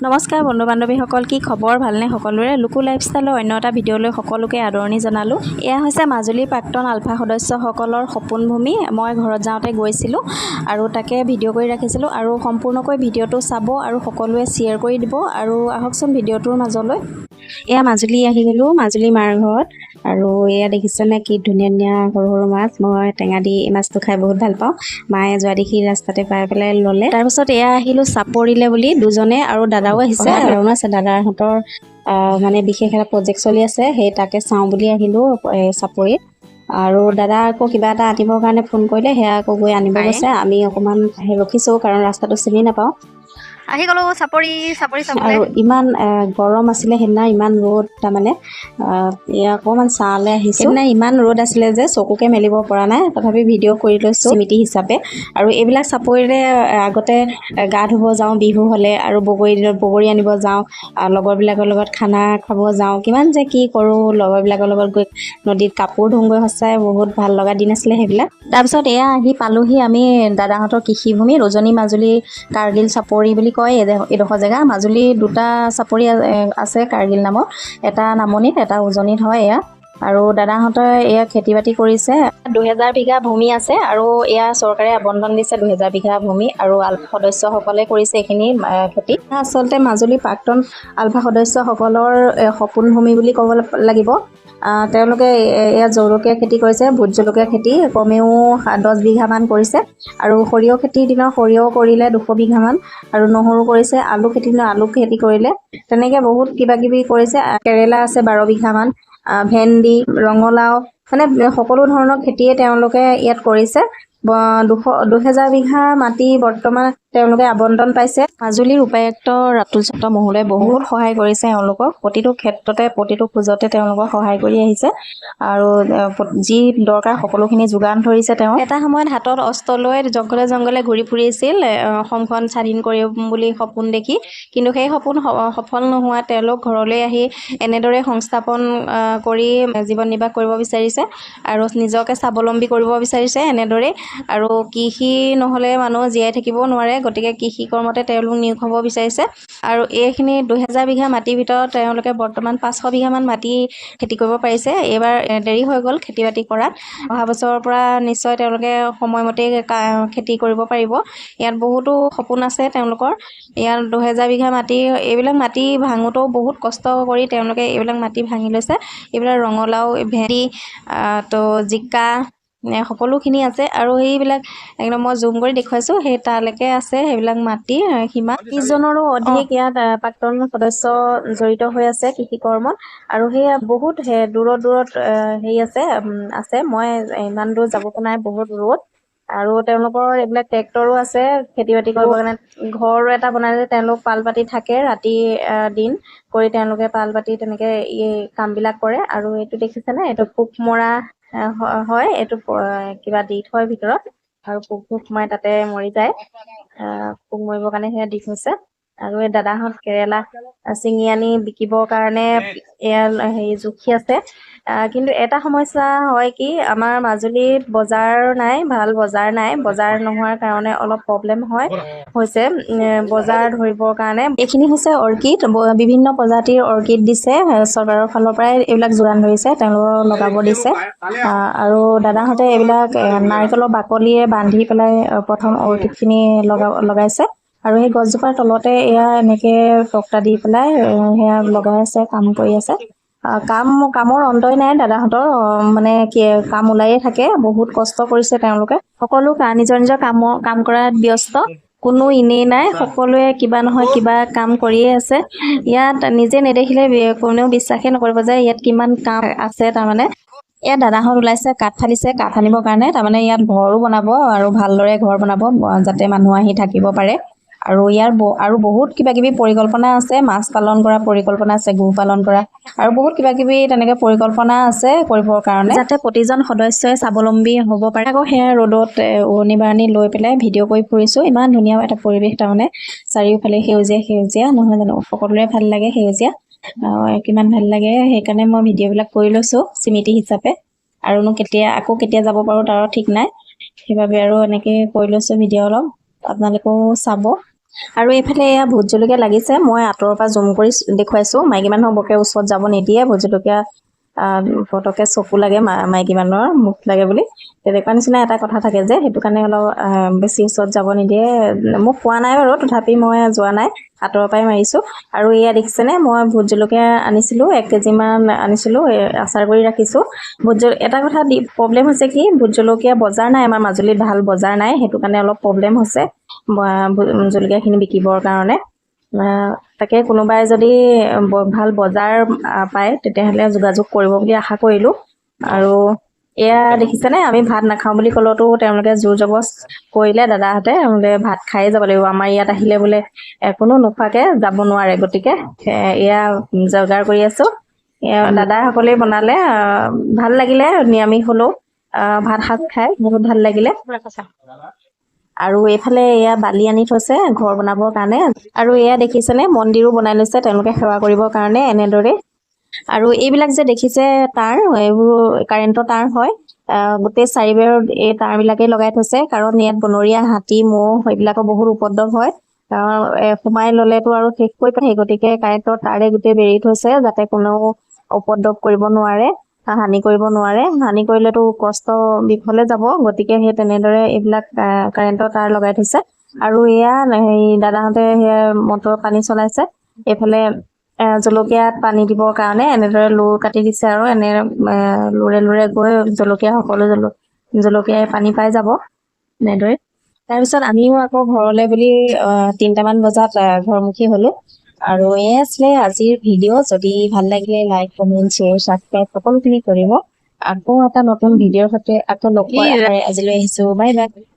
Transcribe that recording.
নমস্কাৰ বন্ধু বান্ধৱীসকল, কি খবৰ? ভালনে সকলোৰে? লুকু লাইফষ্টাইলৰ অন্য এটা ভিডিঅ'লৈ সকলোকে আদৰণি জনালোঁ। এয়া হৈছে মাজুলীৰ প্ৰাক্তন আলফা সদস্যসকলৰ সপোনভূমি। মই ঘৰত যাওঁতে গৈছিলোঁ আৰু তাকে ভিডিঅ' কৰি ৰাখিছিলোঁ আৰু সম্পূৰ্ণকৈ ভিডিঅ'টো চাব আৰু সকলোৱে শ্বেয়াৰ কৰি দিব। আৰু আহকচোন ভিডিঅ'টোৰ মাজলৈ। এয়া মাজুলী আহি গ'লোঁ, মাজুলী মাৰ ঘৰত। আৰু এয়া দেখিছেনে কি ধুনীয়া ধুনীয়া সৰু সৰু মাছ। মই টেঙা দি এই মাছটো খাই বহুত ভাল পাওঁ। মায়ে যোৱা দেখি ৰাস্তাতে পাই পেলাই ল'লে। তাৰপিছত এয়া আহিলোঁ চাপৰিলে বুলি দুজনে, আৰু দাদাও আহিছে আৰু আছে। দাদাহঁতৰ মানে বিশেষ এটা প্ৰজেক্ট চলি আছে, সেই তাকে চাওঁ বুলি আহিলোঁ চাপৰিত। আৰু দাদা আকৌ কিবা এটা আনিবৰ কাৰণে ফোন কৰিলে, সেয়া আকৌ গৈ আনিব গৈছে। আমি অকণমান ৰখিছোঁ, কাৰণ ৰাস্তাটো চিনি নাপাওঁ। আহি গ'লো চাপৰি, চাপৰি চাবলৈ। আৰু ইমান গৰম আছিলে সেইদিনা, ইমান ৰ'দ তাৰমানে। এয়া অকণমান ছাঁলৈ আহিছোঁ। সেইদিনা ইমান ৰ'দ আছিলে যে চকুকে মেলিব পৰা নাই, তথাপি ভিডিঅ' কৰি লৈছোঁ স্মৃতি হিচাপে। আৰু এইবিলাক চাপৰিৰে আগতে গা ধুব যাওঁ বিহু হ'লে, আৰু বগৰী দিনত বগৰী আনিব যাওঁ, লগৰবিলাকৰ লগত খানা খাব যাওঁ, কিমান যে কি কৰোঁ লগৰবিলাকৰ লগত গৈ নদীত কাপোৰ ধোওঁগৈ। সঁচাই বহুত ভাল লগা দিন আছিলে সেইবিলাক। তাৰপিছত এয়া আহি পালোহি আমি দাদাহঁতৰ কৃষিভূমি, ৰজনী মাজুলী কাৰ্গিল চাপৰি বুলি কয় এইডোখৰ জেগা। মাজুলীৰ দুটা চাপৰি আছে কাৰ্গিল নামৰ, এটা নামনিত, এটা উজনিত হয় এয়া। আৰু দাদাহঁতে এয়া খেতি বাতি কৰিছে। 2000 বিঘা ভূমি আছে আৰু এয়া চৰকাৰে আবণ্টন দিছে 2000 বিঘা ভূমি, আৰু আলফা সদস্যসকলে কৰিছে এইখিনি খেতি। আচলতে মাজুলী প্ৰাক্তন আলফা সদস্যসকলৰ সপোন ভূমি বুলি ক'ব লাগিব। তেওঁলোকে এয়া জলকীয়া খেতি কৰিছে, ভোট জলকীয়া খেতি কমেও 10 বিঘামান কৰিছে। আৰু সৰিয়হ খেতিৰ দিনত সৰিয়হ কৰিলে 200 বিঘামান, আৰু নহৰু কৰিছে, আলু খেতিৰ দিনত আলু খেতি কৰিলে, তেনেকৈ বহুত কিবা কিবি কৰিছে। কেৰেলা আছে 12 বিঘামান, ভেন্দি, ৰঙালাও, মানে সকলো ধৰণৰ খেতিয়ে তেওঁলোকে ইয়াত কৰিছে। 2000 বিঘা মাটি বৰ্তমান তেওঁলোকে আবণ্টন পাইছে। মাজুলীৰ উপায়ুক্ত ৰাতুল চন্দ্ৰ মহোদয়ে বহুত সহায় কৰিছে এওঁলোকক, প্ৰতিটো ক্ষেত্ৰতে প্ৰতিটো খোজতে তেওঁলোকক সহায় কৰি আহিছে আৰু যি দৰকাৰ সকলোখিনি যোগান ধৰিছে তেওঁ। এটা সময়ত হাতত অস্ত্ৰ লৈ জংঘলে জংঘলে ঘূৰি ফুৰিছিল অসমখন স্বাধীন কৰিম বুলি সপোন দেখি, কিন্তু সেই সপোন সফল নোহোৱাত তেওঁলোক ঘৰলৈ আহি এনেদৰে সংস্থাপন কৰি জীৱন নিৰ্বাহ কৰিব বিচাৰিছে আৰু নিজকে স্বাৱলম্বী কৰিব বিচাৰিছে এনেদৰেই। আৰু কৃষি নহ'লে মানুহ জীয়াই থাকিব নোৱাৰে, গতিকে কৃষি কৰ্মতে তেওঁলোক নিয়োগ হ'ব বিচাৰিছে। আৰু এইখিনি 2000 বিঘা মাটিৰ ভিতৰত তেওঁলোকে বৰ্তমান 500 বিঘামান মাটি খেতি কৰিব পাৰিছে। এইবাৰ দেৰি হৈ গ'ল খেতি বাতি কৰাত, অহা বছৰৰ পৰা নিশ্চয় তেওঁলোকে সময়মতেই খেতি কৰিব পাৰিব। ইয়াত বহুতো সপোন আছে তেওঁলোকৰ। ইয়াত 2000 বিঘা মাটি, এইবিলাক মাটি ভাঙোতেও বহুত কষ্ট কৰি তেওঁলোকে এইবিলাক মাটি ভাঙি লৈছে। এইবিলাক ৰঙালাও, ভেন্দি, তো জিকা সকলোখিনি আছে। আৰু সেইবিলাক একদম মই জুম কৰি দেখুৱাইছোঁ, সেই তালৈকে আছে সেইবিলাক মাটি সীমা। 30জনৰো অধিক ইয়াত প্ৰাক্তন সদস্য জড়িত হৈ আছে কৃষি কৰ্মত। আৰু সেয়া বহুত দূৰত দূৰত হেৰি আছে, আছে। মই ইমান দূৰ যাব পৰা নাই, বহুত ৰ'দ। আৰু তেওঁলোকৰ এইবিলাক ট্ৰেক্টৰো আছে খেতি বাতি কৰিবৰ কাৰণে। ঘৰ এটা বনাই তেওঁলোক পাল পাতি থাকে, ৰাতি দিন কৰি তেওঁলোকে পাল পাতি তেনেকৈ এই কামবিলাক কৰে। আৰু এইটো দেখিছেনে, এইটো পোক মৰা হয়, এইটো কিবা দি থয় ভিতৰত আৰু পোকবোৰ সোমাই তাতে মৰি যায়। পোক মৰিবৰ কাৰণে সেয়া দি থৈছে। আৰু এই দাদাহঁত কেৰেলা ছিঙি আনি বিকিবৰ কাৰণে এয়া হেৰি জুখি আছে। কিন্তু এটা সমস্যা হয় কি, আমাৰ মাজুলীত বজাৰ নাই, ভাল বজাৰ নাই। বজাৰ নোহোৱাৰ কাৰণে অলপ প্ৰব্লেম হয় হৈছে বজাৰ ধৰিবৰ কাৰণে। এইখিনি হৈছে অৰ্কিড, বিভিন্ন প্ৰজাতিৰ অৰ্কিড দিছে চৰকাৰৰ ফালৰ পৰাই, এইবিলাক যোগান ধৰিছে, তেওঁলোকক লগাব দিছে। আৰু দাদাহঁতে এইবিলাক নাৰিকলৰ বাকলিয়ে বান্ধি পেলাই প্ৰথম অৰ্কিডখিনি লগাইছে। আৰু সেই গছজোপাৰ তলতে এয়া এনেকে তক্তা দি পেলাই সেয়া লগাই আছে, কাম কৰি আছে। কামৰ অন্তই নাই দাদাহঁতৰ, মানে কি কাম ওলায়ে থাকে, বহুত কষ্ট কৰিছে তেওঁলোকে। সকলো নিজৰ নিজৰ কাম কৰাত ব্যস্ত, কোনো এনেই নাই, সকলোৱে কিবা নহয় কিবা কাম কৰিয়ে আছে। ইয়াত নিজে নেদেখিলে কোনেও বিশ্বাসেই নকৰিব যে ইয়াত কিমান কাম আছে। তাৰমানে ইয়াত দাদাহঁত ওলাইছে, কাঠ ফালিছে, কাঠ আনিবৰ কাৰণে। তাৰমানে ইয়াত ঘৰো বনাব আৰু ভালদৰে ঘৰ বনাব যাতে মানুহ আহি থাকিব পাৰে। আৰু ইয়াৰ আৰু বহুত কিবা কিবি পৰিকল্পনা আছে, মাছ পালন কৰা পৰিকল্পনা আছে, গো পালন কৰা আৰু বহুত কিবা কিবি তেনেকৈ পৰিকল্পনা আছে কৰিবৰ কাৰণে, যাতে প্ৰতিজন সদস্যই স্বাৱলম্বী হ'ব পাৰে। আকৌ সেয়া ৰ'দত উৰণি বাৰণি লৈ পেলাই ভিডিঅ' কৰি ফুৰিছোঁ। ইমান ধুনীয়া এটা পৰিৱেশ, তাৰমানে চাৰিওফালে সেউজীয়া সেউজীয়া, নহয় জানো? সকলোৰে ভাল লাগে সেউজীয়া, কিমান ভাল লাগে। সেইকাৰণে মই ভিডিঅ'বিলাক কৰি লৈছোঁ স্মৃতি হিচাপে। আৰুনো কেতিয়া আকৌ কেতিয়া যাব পাৰোঁ তাৰো ঠিক নাই, সেইবাবে আৰু এনেকৈ কৰি লৈছোঁ ভিডিঅ' অলপ, আপোনালোকেও চাব। আৰু এইফালে এয়া ভোট জলকীয়া লাগিছে। মই আঁতৰৰ পৰা জুম কৰি দেখুৱাইছোঁ। মাইকী মানুহক বৰকৈ ওচৰত যাব নিদিয়ে, ভোট জলকীয়া পটককৈ চকু লাগে, মাইকী মানুহৰ মুখ লাগে বুলি তেনেকুৱা নিচিনা এটা কথা থাকে যে, সেইটো কাৰণে অলপ বেছি ওচৰত যাব নিদিয়ে। মোক কোৱা নাই বাৰু, তথাপি মই যোৱা নাই, আঁতৰৰ পৰাই মাৰিছোঁ। আৰু এয়া দেখিছেনে, মই ভোট জলকীয়া আনিছিলোঁ, 1 কেজিমান আনিছিলোঁ, আচাৰ কৰি ৰাখিছোঁ। ভোট এটা কথা দি প্ৰব্লেম হৈছে কি, ভোট জলকীয়া বজাৰ নাই আমাৰ মাজুলীত, ভাল বজাৰ নাই। সেইটো কাৰণে অলপ প্ৰব্লেম হৈছে জলকীয়াখিনি বিকিবৰ কাৰণে। তাকে কোনোবাই যদি ভাল বজাৰ পায়, তেতিয়াহ'লে যোগাযোগ কৰিব বুলি আশা কৰিলোঁ। আৰু এয়া দেখিছেনে, আমি ভাত নাখাওঁ বুলি ক'লেতো তেওঁলোকে জোৰ জবৰদস্ত কৰিলে দাদাহঁতে, বোলে ভাত খায়ে যাব লাগিব, আমাৰ ইয়াত আহিলে বোলে কোনো নোখোৱাকৈ যাব নোৱাৰে। গতিকে এয়া যোগাৰ কৰি আছোঁ। এয়া দাদাসকলেই বনালে। ভাল লাগিলে, নিৰামিষ হ'লেও ভাত সাজ খাই বহুত ভাল লাগিলে। আৰু এইফালে এয়া বালি আনি থৈছে ঘৰ বনাবৰ কাৰণে। আৰু এয়া দেখিছেনে, মন্দিৰো বনাই লৈছে তেওঁলোকে সেৱা কৰিবৰ কাৰণে এনেদৰে। আৰু এইবিলাক যে দেখিছে তাঁৰ, এইবোৰ কাৰেণ্টৰ তাঁৰ হয়। গোটেই চাৰিবেৰত এই তাঁৰবিলাকেই লগাই থৈছে, কাৰণ ইয়াত বনৰীয়া হাতী, ম'হ এইবিলাকৰ বহুত উপদ্ৰৱ হয়। কাৰণ সোমাই ল'লেতো আৰু শেষ কৰি পেলাই। গতিকে কাৰেণ্টৰ তাঁৰে গোটেই বেৰি থৈছে, যাতে কোনেও উপদ্ৰৱ কৰিব নোৱাৰে, হানি কৰিব নোৱাৰে। হানি কৰিলেতো কষ্ট বিফলে যাব। গতিকে সেই তেনেদৰে এইবিলাক কাৰেণ্টৰ তাঁৰ লগাই থৈছে। আৰু এয়া হেৰি দাদাহঁতে সেয়া মটৰ পানী চলাইছে। এইফালে জলকীয়াত পানী দিবৰ কাৰণে এনেদৰে লোৰ কাটি দিছে আৰু এনে লোৰে লোৰে গৈ জলকীয়া, সকলো জলকীয়াই পানী পাই যাব এনেদৰে। তাৰপিছত আমিও আকৌ ঘৰলৈ বুলি 3টামান বজাত ঘৰমুখী হ'লো। আৰু এয়াই আছিলে আজিৰ ভিডিঅ'। যদি ভাল লাগিলে লাইক, কমেণ্ট, শ্বেয়াৰ, ছাবস্ক্ৰাইব সকলোখিনি কৰিব। আকৌ এটা নতুন ভিডিঅ'ৰ সৈতে আকৌ লগ পোৱাৰ আশাৰে আজিলৈ আহিছো। Bye bye.